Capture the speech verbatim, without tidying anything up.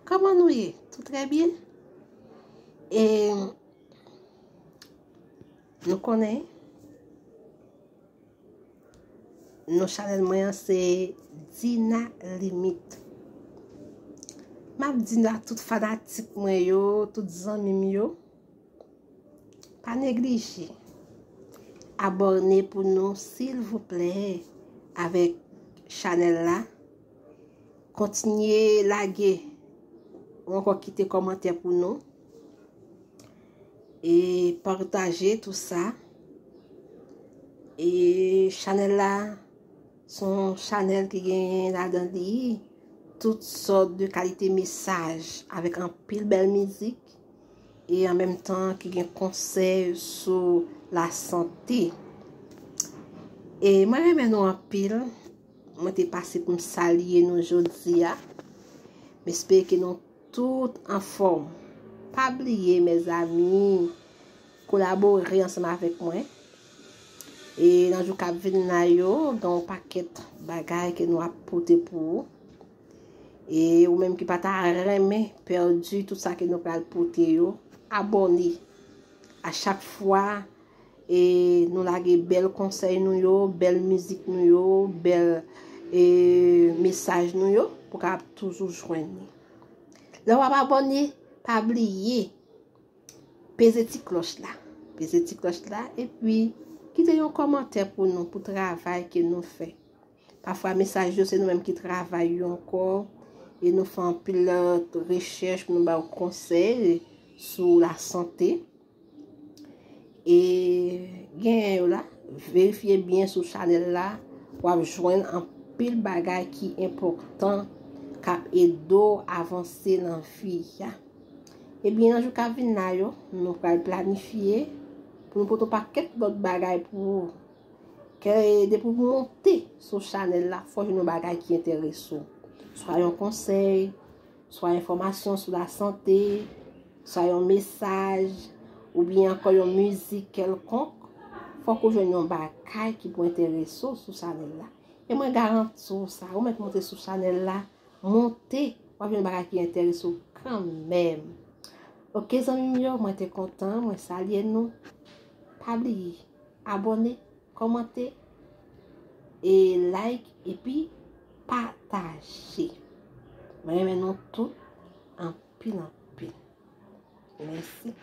Kòman nou ye? Tout trè byen? E nou konnen non chanèl mwen an se Dina Limit. M ap di a tout fanatik mwen yo, tout zanmi m yo, pa neglije abòne pou nou silvouplè avèk chanèl la. Kontinye lage ou ankò kite kòmantè pou nou e pataje tou sa. E chanèl la se yon chanèl ki genyen ladan li tout sòt de kalite mesaj avèk anpil bèl mizik e an menm tan ki gen konsèy sou lasante. E mwen renmen nou anpil. Mwen te pase pou m salye nou jodi a. M espere ke nou tout anfòm. Pa bliye, mezanmi, kolabore ansanm avèk mwen. E nan jou k ap vin la yo, gen yon pakèt bagay ke nou ap pote pou ou. E ou menm ki pa ta renmen pèdi tout sa ke nou pral pote yo, abòne. A chak fwa e nou lage bèl konsèy nou yo, bèl mizik nou yo, bèl e mesaj nou yo pou kapab toujou jwenn li. Lè w ap abòne, pa bliye peze ti klòch la. Peze ti klòch la epi kite yon kòmantè pou nou, pou travay ke nou fè. Pafwa mesaj yo se nou menm ki travay yo ankò e nou fè anpil lòt rechèch pou nou ba w konsèy sou lasante. E genyen yo la, verifye byen sou chanèl la, w ap jwenn anpil bagay ki enpòtan k ap ede w avanse nan vi a. Ebyen, nan jou k ap vin la yo, nou pral planifye pou nou pote yon pakèt lòt bagay pou ou. Ke depi w monte sou chanèl la, fò w jwenn yon bagay ki enterese w. Swa yon konsèy, swa enfòmasyon sou lasante, swa yon mesaj, oubyen ankò yon mizik kèlkonk, fòk ou jwenn yon bagay ki pou enterese w sou chanèl la. E mwen garanti w sa, ou mèt monte sou chanèl la, monte, w ap jwenn bagay ki enterese w kanmenm. Oke, zanmi m yo, mwen te kontan, mwen salye nou. Pa bliye, abòne, kòmante, e like, epi pataje. Mwen renmen nou tout anpil, anpil. Mèsi.